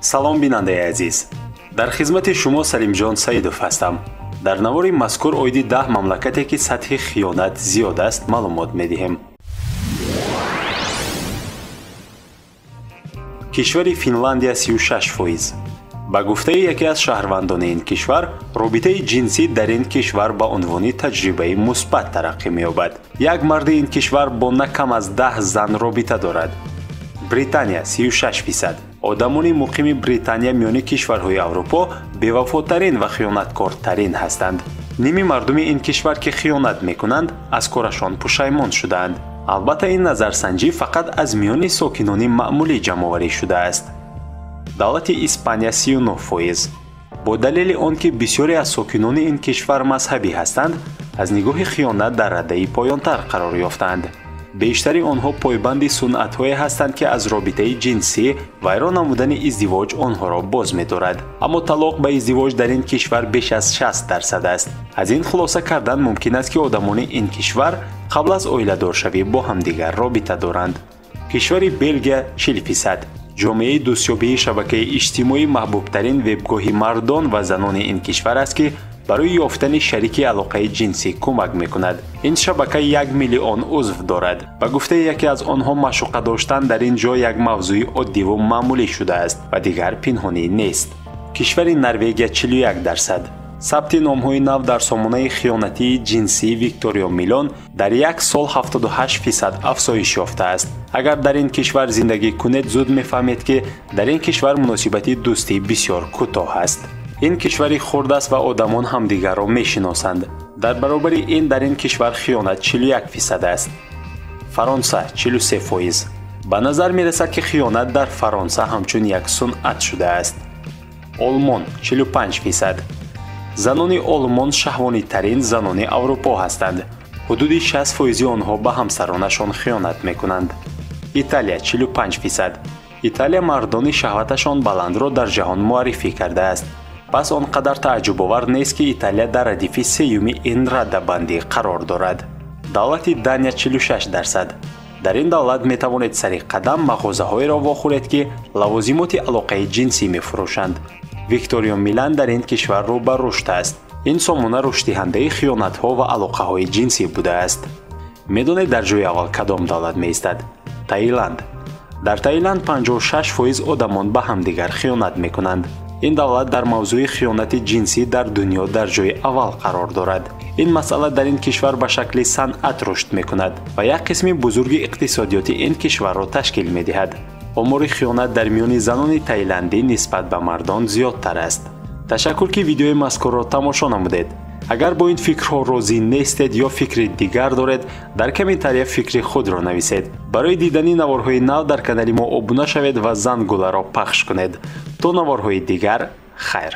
Салом, бинандаи азиз. Дар хизмати шумо Салимҷон Саидов ҳастам. Дар навори мазкур оиди 10 мамлакате, ки сатҳи хиёнат зиёд аст, маълумот медиҳем. Кишвари Финландия 36%. Ба гуфтаи яке аз шаҳрвандони ин кишвар, робитаи ҷинсӣ дар ин кишвар ба унвони таҷрибаи мусбат тараққӣ меёбад. Як марди ин кишвар бо на кам аз 10 зан робита дорад. Британия 36%. Одамони муқими Британия миёни кишварҳои Аврупо бевафотарин ва хиёнаткортарин ҳастанд. Ними мардуми ин кишвар, ки хиёнат мекунанд, аз корашон пушаймон шудаанд. Албатта, ин назарсанҷӣ фақат аз миёни сокинони маъмулӣ ҷамъоварӣ шудааст. Давлати Испания 39%. Бо далели он ки бисёре аз сокинони ин кишвар мазҳабӣ ҳастанд, аз нигоҳи хиёнат дар радаи поёнтар қарор ёфтаанд. Бештари онҳо пойбанди сунъатҳое ҳастанд, ки аз робитаи ҷинсӣ вайрон намудани издивоҷ онҳоро боз медорад. Аммо талоқ ба издивоҷ дар ин кишвар беш аз 60% аст. Аз ин хулоса кардан мумкин аст, ки одамони ин кишвар қабл аз оиладоршавӣ бо ҳамдигар робита доранд. Кишвари Белгия 40%. Ҷомеаи дӯстёбии шабакаи иҷтимоӣ маҳбубтарин вебгоҳи мардон ва занони ин кишвар аст, ки барои ёфтани шарики алоқаи ҷинсӣ кӯмак мекунад. Ин шабака 1 миллион узв дорад. Ба гуфтаи яке аз онҳо, маъшуқа доштан дар ин ҷо як мавзӯи оддиву маъмулӣ шудааст ва дигар пинҳонӣ нест. Кишвари Норвегия 41%. Сабти номҳои нав дар сомонаи хиёнатии ҷинсии Викторио Милон дар як сол 78% афзоиш ёфтааст. Агар дар ин кишвар зиндагӣ кунед, зуд мефаҳмед, ки дар ин кишвар муносибати дӯстӣ бисёр кӯтоҳ аст. Ин кишвари хурд аст ва одамон ҳамдигарро мешиносанд. Дар баробари ин дар ин кишвар хиёнат 41% аст. Фаронса 43%. Ба назар мерасад, ки хиёнат дар Фаронса ҳамчун як сунъат шудааст. Олмон 45%. Занони Олмон шаҳвонитарин занони Аврупо ҳастанд. Ҳудуди 60% онҳо ба ҳамсаронашон хиёнат мекунанд. Италия 45%. Италия мардони шаҳваташон баландро дар ҷаҳон муаррифӣ кардааст. Пас он қадар тааҷҷубовар нест, ки Италия дар радифи сеюми ин радабандӣ қарор дорад. Давлати Дания 46%. Дар ин давлат метавонед сари қадам мағозаҳоеро вохӯред, ки лавозимоти алоқаи ҷинсӣ мефурӯшанд. Викторио Милан дар ин кишвар рӯ ба рушд аст. Ин сомона рушддиҳандаи хиёнатҳо ва алоқаҳои ҷинсӣ будааст. Медонед, дар ҷои аввал кадом давлат меистад? Таиланд. Дар Таиланд 56% одамон ба ҳамдигар хиёнат мекунанд. Ин давлат дар мавзӯи хиёнати ҷинсӣ дар дунё дар ҷои аввал қарор дорад. Ин масъала дар ин кишвар ба шакли санъат рушд мекунад ва як қисми бузурги иқтисодиёти ин кишварро ташкил медиҳад. Омори хиёнат дар миёни занони таиландӣ нисбат ба мардон зиёдтар аст. Ташаккур, ки видеои мазкурро тамошо намудед. Агар бо ин фикрҳо розӣ нестед ё фикри дигар доред, дар комментария фикри худро нависед. Барои дидани наворҳои нав дар канали мо обуна шавед ва зангуларо пахш кунед. То наворҳои дигар, хайр.